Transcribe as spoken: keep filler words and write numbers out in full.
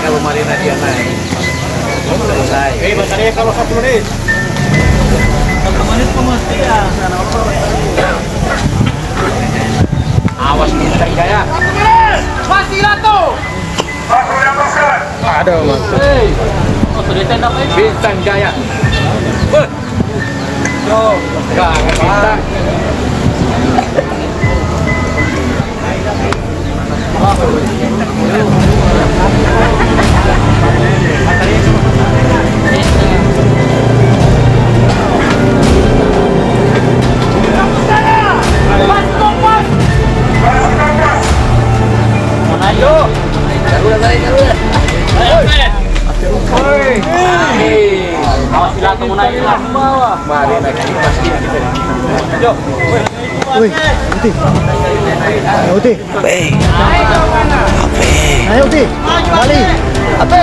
Kalau Marina dia naik, selesai. Eh, baterai kalau satu menit. Satu menit pengertian. Awas, Bintang Jaya. Masih lato. Ada, Mas. Hei. Oh, sudah stand up, eh? Bintang Jaya. Beh. Yo, enggak, enggak bisa. Ayo. Awas, bilang kamu naik, Mas. Mari, naik. Yo. Wih, Uti. Ayo, Uti. Ape? Ape? Ayo, Uti. Balik. Ape?